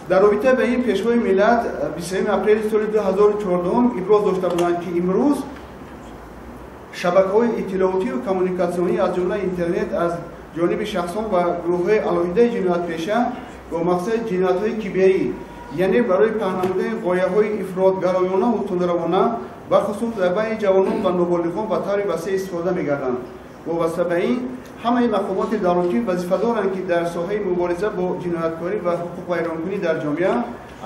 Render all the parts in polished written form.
Дар робита ба ин Пешвои миллат 23 апрели соли 2014 иброз дошта буданд, ки имрӯз шабакаҳои иттилоотию коммуникатсионӣ, аз ҷумла интернет, аз ҷониби шахсон ва гурӯҳҳои алоҳидаи ҷиноятпеша бо мақсади ҷиноятҳои киберӣ, яъне барои паҳн намудани ғояҳои ифротгароёнаву тундравона, бахусус дар байни ҷавонон ва ноболиғон ба таври васеъ истифода мегарданд. Вобаста ба ин ҳамаи мақомоти давлатӣ вазифа доранд, ки дар соҳаи мубориза бо ҷинояткорӣ ва ҳуқуқвайронкунӣ дар ҷомеа,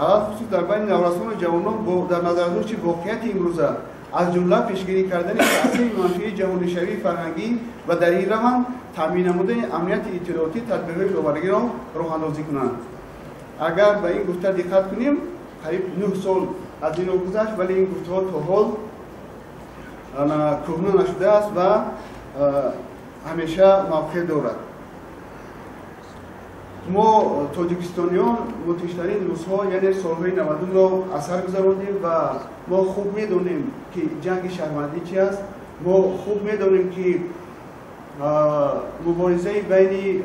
алалхусус дар байни наврасону ҷавонон, бо дар назардошти воқеияти имрӯза, аз ҷумла пешгирӣ кардани таъсири манфии ҷаҳонишавии фарҳангӣ ва дар ин раванд таъмин намудани амнияти иттилоотӣ тадбирҳои иловагиро роҳандозӣ кунанд. Агар ба ин гуфта диққат кунем, қариб 9 сол аз ин гузашт, вале ин гуфтаҳо то ҳол кӯҳна нашудааст ва ҳамеша мавқеъ дорад. Мо тоҷикистониён мутиштарин рӯзҳо, яъне солҳои 90-ро аз сар гузарондем ва мо хуб медонем, ки ҷанги шаҳрвандӣ чи аст. Мо хуб медонем, ки муборизаи байни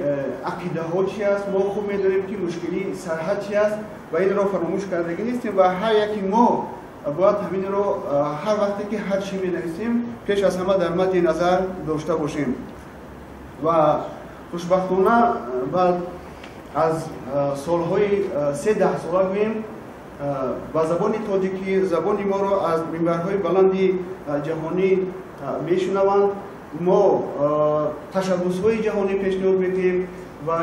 ақидаҳо чи аст. Мо хуб медонем, ки мушкилии сарҳад чи аст ва инро фаромӯш кардагӣ нестем ва ҳар яки мо бояд ҳаминро ҳар вақте ки ҳар чӣ менависем, пеш аз ҳама дар мадди назар дошта бошем. Ва хушбахтона баъд аз солҳои се даҳсола гӯем, ба забони тоҷикӣ, забони моро аз минбарҳои баланди ҷаҳонӣ мешунаванд. Мо ташаббусҳои ҷаҳонӣ пешниҳод мекунем ва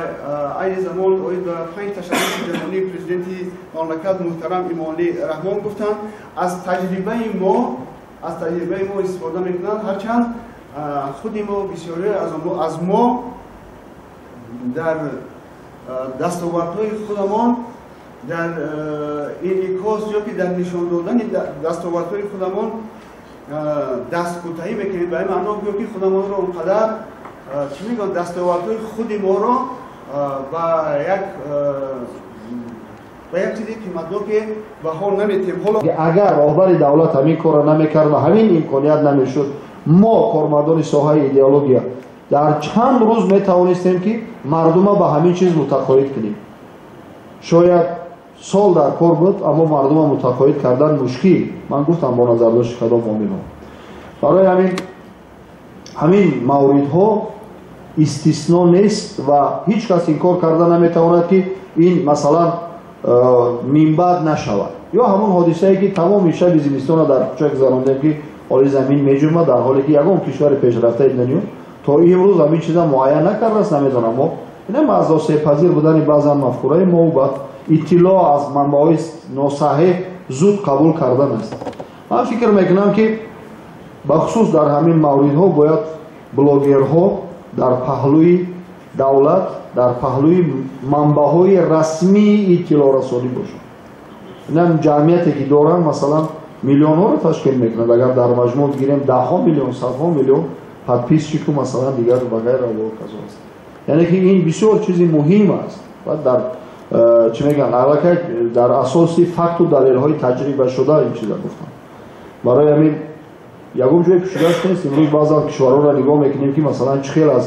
айни замон оид ба 5 ташаббуси ҷаҳонӣ президенти мамлакат муҳтарам Эмомалӣ Раҳмон гуфтанд. Аз таҷрибаи мо истифода мекунанд, ҳарчанд худи мо, бисёре аз мо дар дастовардҳои худамон, дар инъикос ё ки дар нишон додани дастовардҳои худамон дасткӯтаҳӣ мекунем. Ба ин маъно гӯем, ки худамонро он қадар, чӣ мегӯянд, дастовардҳои худи моро ба як чизи қиматноке баҳо наметиҳем. Ҳоло агар роҳбари давлат ҳамин корро намекард ва ҳамин имконият намешуд, мо, кормардони соҳаи идеология, дар чанд рӯз метавонистем, ки мардума ба ҳамин чиз мутақоид кунем. Шояд сол дар кор буд, аммо мардума мутақоид кардан мушкил. Ман гуфтам, бо назардошти кадом омилҳо. Барои ҳамин мавридҳо истисно нест ва ҳеҷ кас инкор карда наметавонад, ки ин масалан минбаъд нашавад. Ё ҳамон ҳодисае, ки тамоми шаби зимистона дар кӯча гузарондем, ки ҳоли замин меҷумад, дар ҳоле ки ягон кишвари пешрафтаи дунё то имрӯз ҳамин чиза муайян накардааст. Намедонам, мо инам аз осебпазир будани баъзан мафкураи мо ба иттилоъ аз манбаъҳои носаҳеҳ зуд қабул кардан аст. Ман фикр мекунам, ки бахусус дар ҳамин мавридҳо бояд блогерҳо дар паҳлӯи давлат, дар паҳлӯи манбаъҳои расмии иттилоърасонӣ бошанд. Инам ҷамъияте, ки доранд, масалан, миллионҳоро ташкил мекунад. Агар дар маҷмӯъ бигирем, даҳҳо миллион, садҳо миллион подписчику, масалан, дигар ва ғайра ва казо аст. Яъне ки ин бисёр чизи муҳим аст ва дар чӣ мегӯянд, аллакай дар асоси факту далелҳои таҷрибашуда ин чиза гуфтам. Барои ҳамин ягон ҷое пӯшидаш нест. Имрӯз баъзан кишварҳоро нигоҳ мекунем, ки масалан чӣ хел аз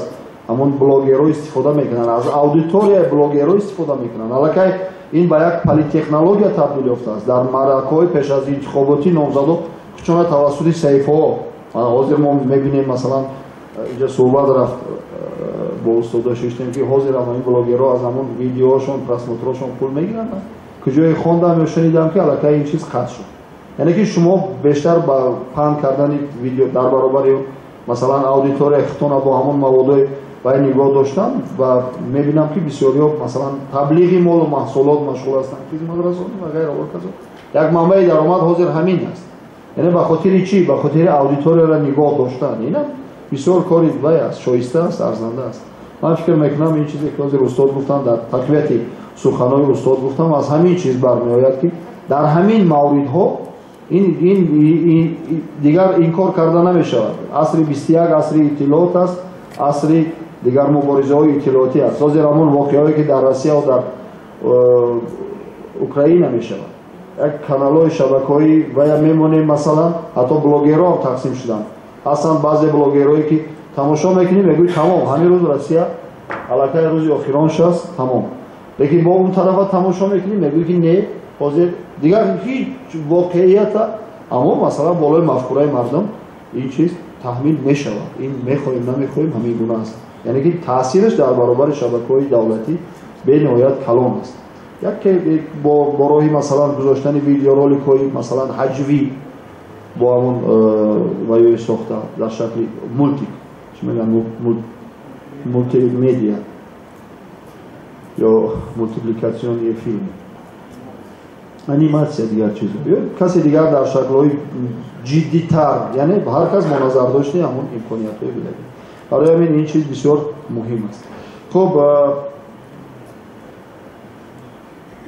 ҳамон блогерҳо истифода мекунанд, аз аудиторияи блогерҳо истифода мекунанд. Аллакай ин ба як политтехнология табдил ёфтааст. Дар маъракаҳои пеш аз интихоботӣ номзадо худшона тавассути саҳифаҳо, ҳозир мо мебинем, масалан, инҷа суҳбат рафт, бо устодо шиштем, ки ҳозир ҳам ин блогерҳо аз ҳамон видеоҳошон, просмотрҳошон пул мегиранд. Куҷое хондам ё шунидам, ки аллакай ин чиз қатъ шуд. Яъне ки шумо бештар ба паҳн кардани видео дар баробари, масалан, аудиторияи худтона бо ҳамон маводои вай нигоҳ доштан. Ва мебинам, ки бисёриҳо, масалан, таблиғи молу маҳсулот машғул ҳастанд, хизматрасонӣ ва ғайра ва казо. Як манбаи даромад ҳозир ҳамин аст. Яъне ба хотири чӣ? Ба хотири аудиторияро нигоҳ доштан. Инам бисёр кори вай аст, шоиста аст, арзанда аст. Ман фикр мекунам, ин чизе, ки ҳозир устод гуфтанд, дар тақвияти суханҳои устод гуфтам, аз ҳамин чиз бармеояд, ки дар ҳамин мавридҳо ин дигар инкор карда намешавад. Асри 21 асри иттилоот аст, асри дигар муборизаҳои иттилоотӣ аст. Ҳозир ҳамон воқеаҳое, ки дар Россия ва дар Украина мешавад, як каналҳои, шабакаҳои вая мемонем, масалан, ҳатто блогерҳо ҳам тақсим шуданд. Ҳастанд баъзе блогерҳое, ки тамошо мекунем, мегӯи: тамом, ҳамин рӯз Россия аллакай рӯзи охиронш аст, тамом. Лекин бо он тарафа тамошо мекунем, мегӯем ки не, ҳозир дигар ҳеҷ воқеията, аммо масалан болои мафкураи мардум ин чиз таҳмил мешавад. Ин мехоҳем намехоҳем ҳамин гуна аст. Яъне ки таъсираш дар баробари шабакаҳои давлатӣ бениҳоят калон аст. Яке бо роҳи масалан гузоштани видеороликҳои масалан ҳаҷвӣ бо ҳамон ваёи сохта дар шакли мултик, чӣ мегӯянд, мултимедиа ё мултипликатсиони филм, аниматсия, дигар чизо, ё касе дигар дар шаклҳои ҷиддитар, яъне ҳар кас бо назардошти ҳамон имкониятҳои будагӣ. Барои ҳамин ин чиз бисёр муҳим аст. Хуб,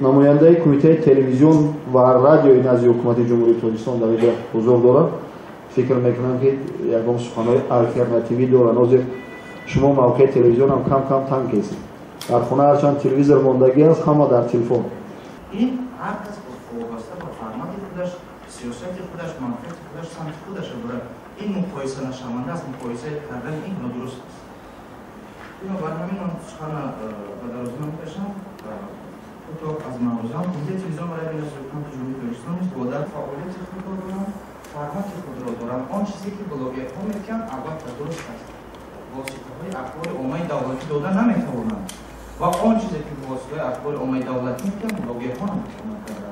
намояндаи кумитаи телевизион ва радиои назди ҳукумати Ҷумҳурии Тоҷикистон дар инҷа ҳузур дорад. Фикр мекунам ки ягон суханҳои алтернативӣ доранд. Ҳозир шумо мавқеи телевизионам кам кам танг кесед. Дар хона ҳарчанд телевизор мондагӣ аст, ҳама дар телефон. Ин ҳар кас вобаста ба формати худаш, сиёсати худаш, манфиати худаш, самти худашро дорад. Ин муқоиса нашаванда аст, муқоиса кардани ин нодуруст аст. Бинобар ҳамин ман сухана ба дарозӣ намекашам. Кӯтоҳ аз мавзӯам. Кумитаи телевизион ва радиои назди ҳукумати Ҷумҳурии Тоҷикистон низ бо дар фаъолияти худро доранд, формати худро доранд. Он чизе ки блогерҳо метиҳанд, албатта дуруст аст. Воситаҳои ахбори оммаи давлатӣ дода наметавонанд ва он чизе ки воситаҳои ахбори оммаи давлатӣ метиҳанд, блогерҳо наметавонанд карда.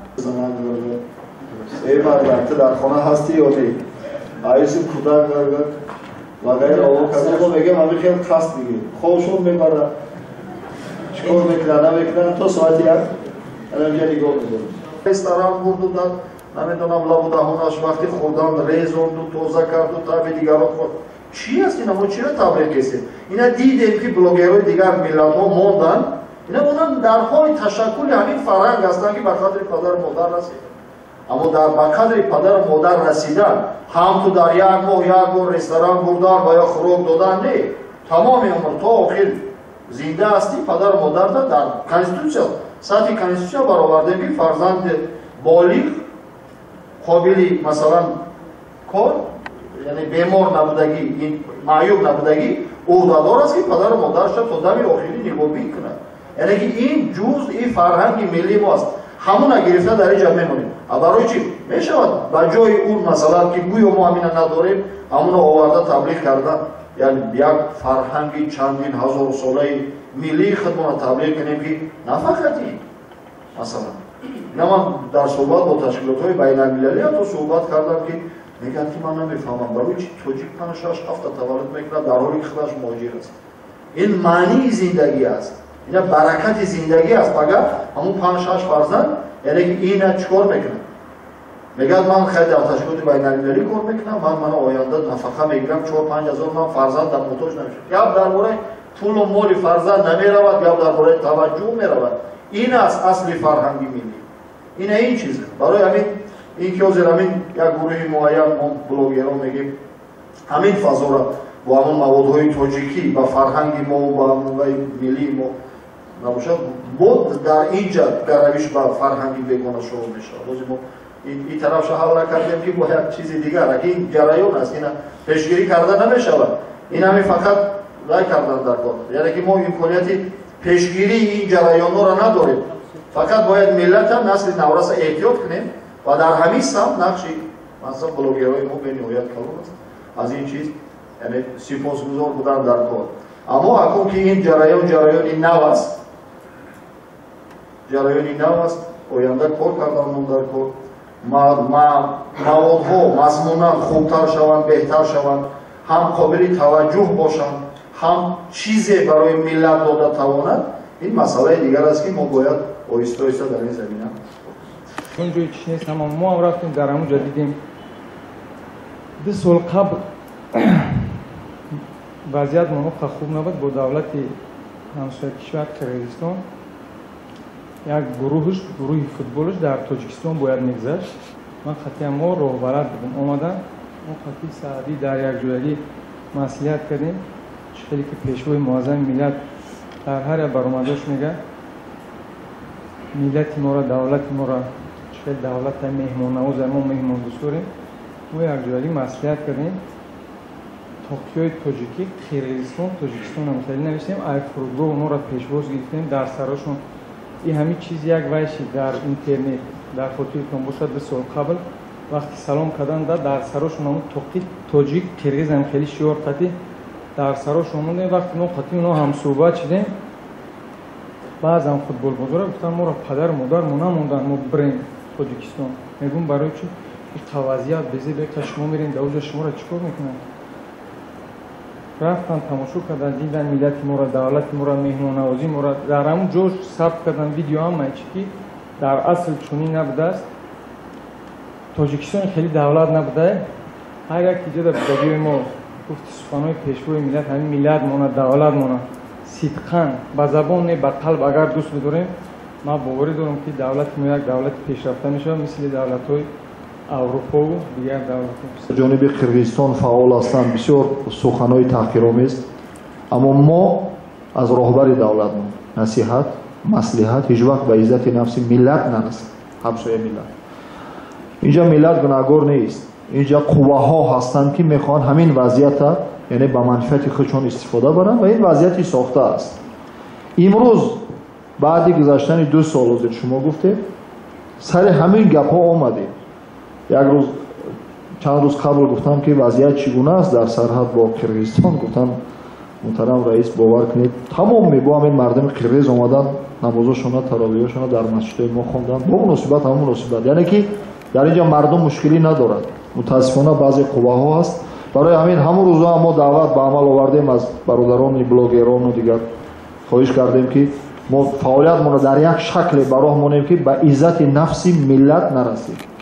Эй мардак, ту дар хона ҳастӣ ё не? Аиси кӯдак ва ғайра ово карда, мо мегӯем ҳамин хел қасд мегирем. Хобшон мебарад, чикор мекунад, намекунад, то соати як анамҷа нигоҳ медорем. Ресторан бурду, намедонам, лабу даҳонаш вақти хӯрдан резонду, тоза карду, таби дигарон хӯрд. Чӣ аст ина? Мо чиро таблиғ кесем? Ина дидем ки блогерҳои дигар миллатҳо монданд, ина онам дар ҳоли ташаккули ҳамин фарҳанг ҳастанд ки ба қадри падару модар расиданд. Аммо дар ба қадри падару модар расидан ҳам ту дар як моҳ як бор ресторан бурдан ва ё хӯрок додан не, тамоми умр то охир зинда ҳастӣ падару модарда дар конститутсия, сатҳи конститутсия баровардем ки фарзанди болиғ қобили масалан кор, яъне бемор набудагӣ, маъюб набудагӣ, ӯҳдадор аст ки падару модарашро то дами охирӣ нигоҳбин кунад. Яъне ки ин ҷузъи фарҳанги миллии мо аст. Ҳамуна гирифта дар инҷа мемонем. А барои чӣ мешавад ба ҷои он масалан ки гӯё мо ҳамина надорем, ҳамуна оварда таблиғ карда, яъне як фарҳанги чандин ҳазорсолаи миллии худмона таблиғ кунем ки на фақат ин масалан. Ина ман дар суҳбат бо ташкилотҳои байналмилалӣ ҳатто суҳбат кардам ки мегӯянд ки ман намефаҳмам барои чӣ тоҷик 5-6 ҳафта таваллуд мекунад дар ҳоле ки худаш муҳоҷир аст. Ин маънии зиндагӣ аст, ина баракати зиндагӣ аст. Пага ҳамун 5-6 фарзанд, яъне ки ина чӣ кор мекунад? Мегӯяд ман хеле дар ташкилоти байналмилалӣ кор мекунам, ман мана оянда нафақа мегирам 4-5 ҳазор, ман фарзандам муҳтоҷ намешавам. Гап дар бораи пулу моли фарзанд намеравад, гап дар бораи таваҷҷӯҳ меравад. Ин аст асли фарҳанги миллӣ. Ина ин чиз. Барои ҳамин ин ки ҳозир ҳамин як гурӯҳи муайян мо блогерон мегӯем ҳамин фазоро бо ҳамон маводҳои тоҷикӣ ба фарҳанги мо ба миллии мо набошад, бо дар инҷа гаравиш ба фарҳанги бегона шурӯъ мешавад. Ҳозир мо ин тарафша ҳал накардем ки бо як чизи дигар, аки ин ҷараён аст, ина пешгирӣ карда намешавад. Ин ҳамин фақат рай кардан дар кор. Яъне ки мо имконияти пешгирии ин ҷараёнҳоро надорем. Фақат бояд миллата, насли навраса эҳтиёт кунем ва дар ҳамин самт нақши масалан блогерҳои мо бениҳоят калон аст. Аз ин чиз яъне сипосгузор будан дар кор. Аммо акун ки ин ҷараён ҷараёни нав аст, ҷараёни нав аст, оянда кор кардан дар кор, маводҳо мазмунан хубтар шаванд, беҳтар шаванд, ҳам қобили таваҷҷӯҳ бошанд, ҳам чизе барои миллат дода тавонад. Ин масъалаи дигар аст ки мо бояд оҳиста оҳиста дар ин замина. Чун ҷои чӣ нест, ҳама мо ҳам рафтем дар ҳамон ҷо дидем. 2 сол қабл вазъият моноқа хуб набуд бо давлати ҳамсоя кишвар Қирғизистон. Як гурӯҳш, гурӯҳи футболш дар Тоҷикистон бояд мегузашт. Ман қатъиян мо роҳбарат будем. Омада мо қатъи саъдӣ дар якҷоягӣ маслиҳат кардем. Чӣ хеле ки пешвои муаззами миллат дар ҳар як баромадош мегӯяд, миллати моро, давлати моро, чӣ хел давлата меҳмоннавоз, мо меҳмондӯстдорем. Мо якҷоягӣ маслиҳат кардем. Токиои тоҷикӣ, Қирғизистон, Тоҷикистон ҳам хеле навиштем. Ай фурудгоҳ онҳоро пешвоз гирифтем, дар сарошон И ҳамин чиз як вайши дар интернет дар хотиртон бошад, 2 сол қабл вақти салом кардан дар сарошон ҳамун тоқи тоҷик қирғизам хеле шиёр қати дар сарошон мондем. Вақти мо қати оно ҳамсӯҳбат шидем, баъзан футболбозора гуфтан моро падару модар мо намондан, мо бирем Тоҷикистон. Мегӯм барои чӣ? Иқа вазъият безе бека шумо мерем дар оҷа шуморо чӣ кор мекунанд? Рафтан тамошо кардан, дидан миллати моро, давлати моро, меҳмоннавозии моро дар ҳамун ҷо сабт кардан видео ҳамаи чӣ ки дар асл чунин набудааст. Тоҷикистон хеле давлат набуда. Ҳар як иҷода будагиҳои мо гуфти суханҳои пешвои миллат, ҳамин миллат мона, давлат мона сидқан ба забон не ба қалб агар дӯст бидорем, ман боварӣ дорам ки давлати мо як давлати пешрафта мешавад, мисли давлатҳои Аврупову дигар давлатҳо. Ҷониби Қирғизистон фаъол ҳастанд, бисёр суханҳои таҳқиромез, аммо мо аз роҳбари давлатмон насиҳат, маслиҳат ҳеҷ вақт ба иззати нафси миллат нарасад, ҳамсоя миллат. Инҷа миллат гунаҳгор нест, инҷа қувваҳо ҳастанд ки мехоҳанд ҳамин вазъията, яъне ба манфиати худшон истифода баранд ва ин вазъияти сохта аст. Имрӯз баъди гузаштани 2 сол, ҳозир шумо гуфтед, сари ҳамин гапҳо омадем. Як рӯз, чанд рӯз қабл гуфтам ки вазъият чӣ гуна аст дар сарҳад бо Қирғизистон. Гуфтам муҳтарам раис, бовар кунед, тамоми бо ҳамин мардуми қирғиз омадан намозошона, таровиҳошона дар масҷидҳои мо хонданд бо муносибат, ҳамон муносибат, яъне ки дар инҷа мардум мушкилӣ надорад. Мутаассифона баъзе қувваҳо ҳаст. Барои ҳамин ҳамон рӯзҳо мо даъват ба амал овардем аз бародарони блогерону дигар, хоҳиш кардем ки мо фаъолиятмонро дар як шакле ба роҳ монем ки ба иззати нафси миллат нарасем.